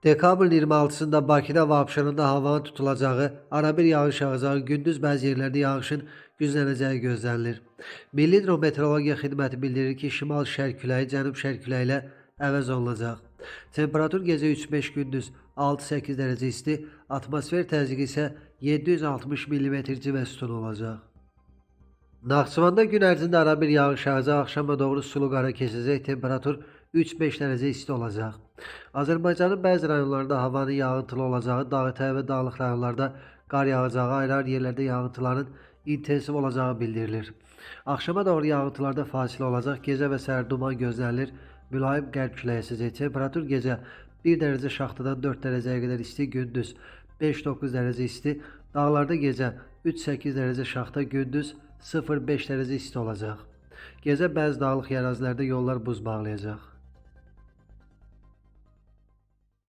Dekabrın 26-sında Bakıda və Abşeronda havanın tutulacağı, arabir yağış yağacağı, gündüz bəzi yerlərdə yağışın güclənəcəyi gözlənilir. Milli Hidrometeorologiya Xidməti bildirir ki, şimal-şərq küləyi cənub-şərq küləyi ilə əvəz olunacaq. Temperatur gecə 3-5, gündüz 6-8 dərəcə isti, atmosfer təzyiqi isə 760 mm civə sütunu olacaq. Naxçıvanda gün ərzində arabir yağış yağacaq, axşama doğru sulu qara keçəcək, temperatur 3-5 dərəcə isti olacaq. Azərbaycanın bəzi rayonlarında havanın yağıntılı olacağı, dağətəyi və dağlıq rayonlarda qar yağacağı, ayrı-ayrı yerlərdə yağıntıların intensiv olacağı bildirilir. Axşama doğru yağıntılarda fasilə olacaq, gecə və səhər duman gözlənilir, mülayim qərb küləyi əsəcək. Temperatur gecə 1 dərəcə şaxtadan 4 dərəcəyə qədər isti, gündüz 5-9 dərəcə isti, dağlarda gecə 3-8 dərəcə şaxta, gündüz 0-5 dərəcə isti olacaq. Gecə bəzi dağlıq ərazilərdə yollar buz bağlayacaq.